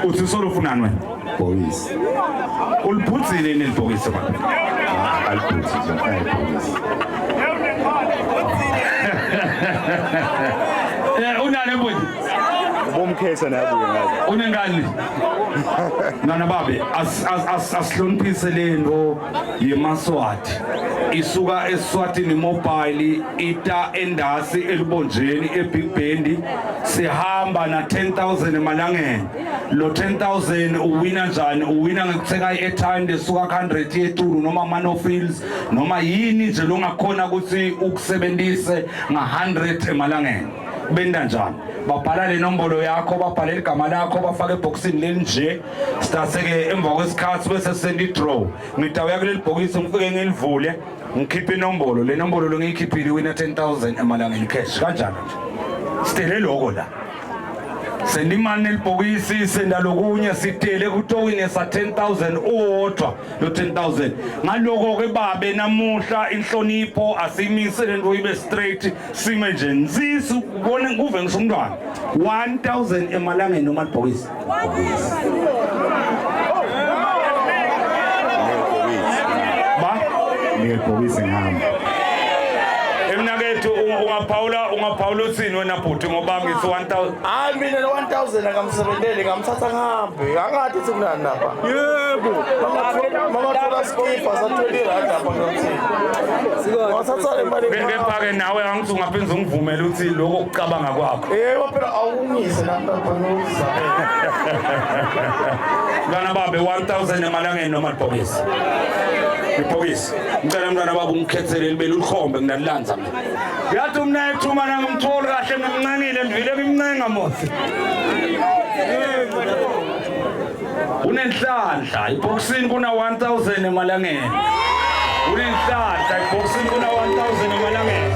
Uthi solo ufunani wena? Bhokisi. Uliphuthile yini libhokisi baba? Aliphuthi nje, ayibhokisi. Eh unani bhuti? Bomkhetha nabuye ngazi. Unengani? Nana babe asihloniphise lento yemaswati. Isuka eSwatini mobile ita endasi elubonjeni eBig Bend sihamba na 10000 emalangeni. Lo 10000 uwina njani? Uwina ngekuthenga i-airtime lesuka 100 yetulu noma manofils noma yini nje longakhona ukuthi ukusebenzise nga 100 emalangeni. Benda njani? Babhala le nombolo yakho, babhale igama lakho, bafake ebhokisini lelinje. Sitase-ke emva kwesikhathi bese send i-draw. Ngidawuya kuleli bhokisi ngifike ngilivule ngikhiphe inombolo. Le nombolo lo ngiyikhiphile iwina 10000 emalangeni cash. Kanjalo nje. Sitele lokho la. Senda imali nelibhokisi senda lokunye sitele kutowine sa 10000 uwodwa lo 10000 ngaloko ke babe namuhla inhlonipho asiyimise lento ibe straight sime nje nsisi ubone kuve ngisho umntwana 1000 emalangeni noma libhokisi ba Ngebhokisi ngihamba. Emnakethu ungaphawula ungaphawula uthini wena bhuti ngoba ngithi 1000 Hayi mina lo 1000 akamsebenteli ngamthatha ngihambe. Angathi ukuthi kunani lapha. Yebo. Mama thola skipa sa 20 rand lapha ngomthini. Wathatha le mali. Kepha ke nawe angithi ungaphinde ungivumele ukuthi lokho kucabanga kwakho. Yebo phela awungise lapha ngozamela. Mntwana babe 1000 emalangeni noma libhokisi. Ibhokisi. Ngicela mntwana baba ungikhethele libe lukhombe nginalilanza mina. Yathi umna ethuma ngimtholi kahle ngimncengile ngivile ngimncenga mosi. Unenhlanhla ibhokisini kuna 1000 emalangeni. Unenhlanhla ibhokisini kuna 1000 emalangeni.